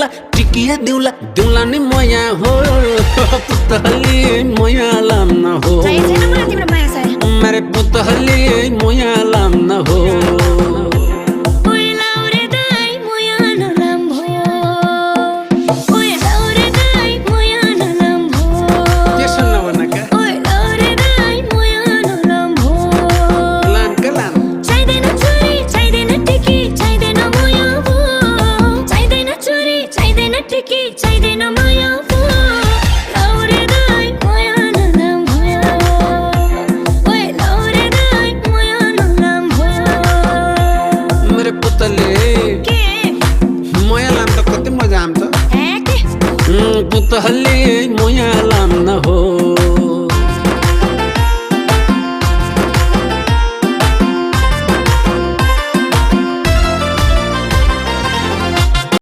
दिउला टिकिया दिउला दिउला नि मया हो पुतहली मया लाम न हो छैन मलाई तिम्रो माया छ मेरे पुतहली मया लाम न हो पुतहली मोया लाम न हो